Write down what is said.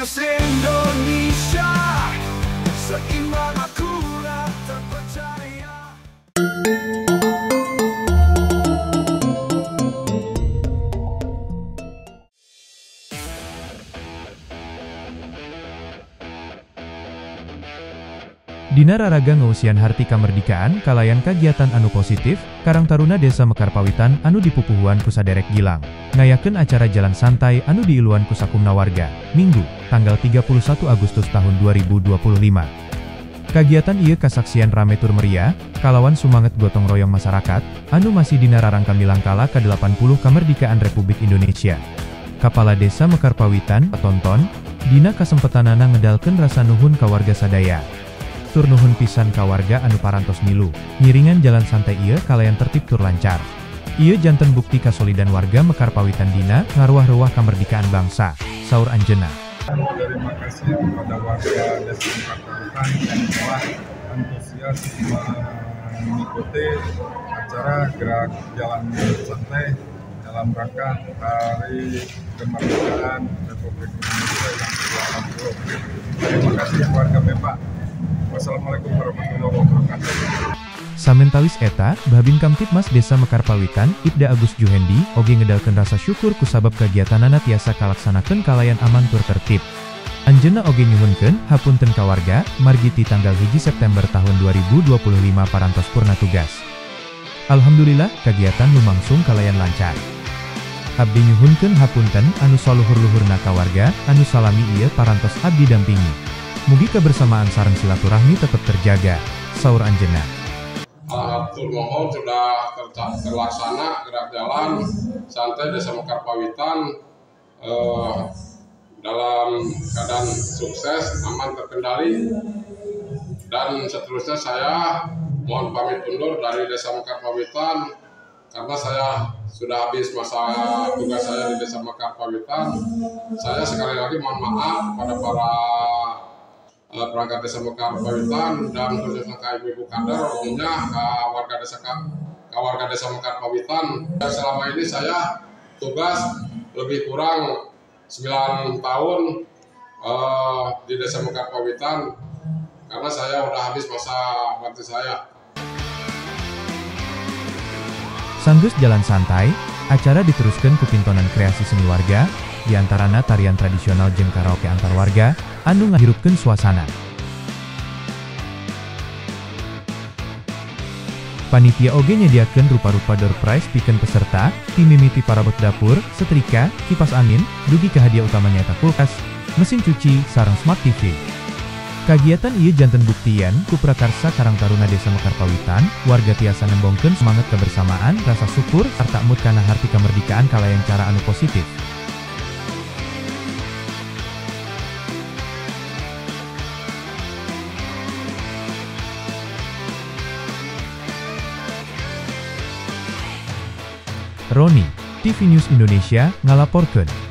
News Indonesia, seimbang, akurat, terpercaya. Dina raraga ngeusian harti kamerdikaan kalayan kagiatan anu positif, Karang Taruna Desa Mekarpawitan anu dipupuhuan ku saderek Gilang ngayakeun acara jalan santai anu diiluan ku sakumna warga, Minggu, tanggal 31 Agustus tahun 2025. Kagiatan ieu kasaksian rame tur meriah, kalawan sumanget gotong royong masyarakat, anu masih dina rarangka milangkala ke-80 kemerdekaan Republik Indonesia. Kepala Desa Mekarpawitan, Tonton, dina kasempetanana ngedalkeun rasa nuhun ka warga sadaya. Tur nuhun pisan ka warga anu parantos milu, ngiringan jalan santai ieu kalayan tertib tur lancar. Ieu janten bukti kasolidan warga Mekarpawitan dina ngaruah-ruah kemerdekaan bangsa, saur anjeunna. Terima kasih kepada warga Desa Mekarpawitan yang telah antusias mengikuti acara gerak jalan santai dalam rangka Hari Kemerdekaan Republik Indonesia yang ke-80. Terima kasih warga Mepak. Wassalamualaikum warahmatullahi wabarakatuh. Samentawis eta, Bhabinkamtibmas Desa Mekarpawitan, Ipda Agus Juhendi, oge ngedalkeun rasa syukur kusabab kegiatanana tiasa kalaksanakeun kalayan aman tur tertib. Anjeunna oge nyuhunkeun hapunten ka warga, margi ti tanggal 1 September tahun 2025 parantos purna tugas. Alhamdulillah, kegiatan lumangsung kalayan lancar. Abdi nyuhunkeun hapunten anu saluhur-luhurna ka warga, anu salami ieu parantos abdi dampingi. Mugi kebersamaan sareng silaturahmi tetap terjaga, saur anjeunna. Alhamdulillah sudah terlaksana gerak jalan santai Desa Mekarpawitan dalam keadaan sukses, aman terkendali, dan seterusnya saya mohon pamit undur dari Desa Mekarpawitan karena saya sudah habis masa tugas saya di Desa Mekarpawitan. Saya sekali lagi mohon maaf kepada para perangkat Desa Mekarpawitan dan khususnya ke ibu-ibu kader, umumnya ke warga Desa Mekarpawitan. Dan selama ini saya tugas lebih kurang 9 tahun di Desa Mekarpawitan karena saya udah habis masa bakti saya. Sanggeus jalan santai, acara diteruskan ku pintonan kreasi seni warga, diantarana tarian tradisional jeung karaoke antar warga, anu ngahirupkeun suasana. Panitia oge nyediakeun rupa-rupa door prize pikeun peserta, ti mimiti parabot dapur, setrika, kipas angin, dugi ka hadiah utama nyaeta kulkas, mesin cuci, sareng smart TV. Kagiatan ieu janten buktian ku prakarsa Karang Taruna Desa Mekarpawitan, warga tiasa nembongkeun semangat kebersamaan, rasa syukur, sarta emut kana harti kemerdekaan kalayan cara anu positif. Roni, TV News Indonesia, ngalaporkeun.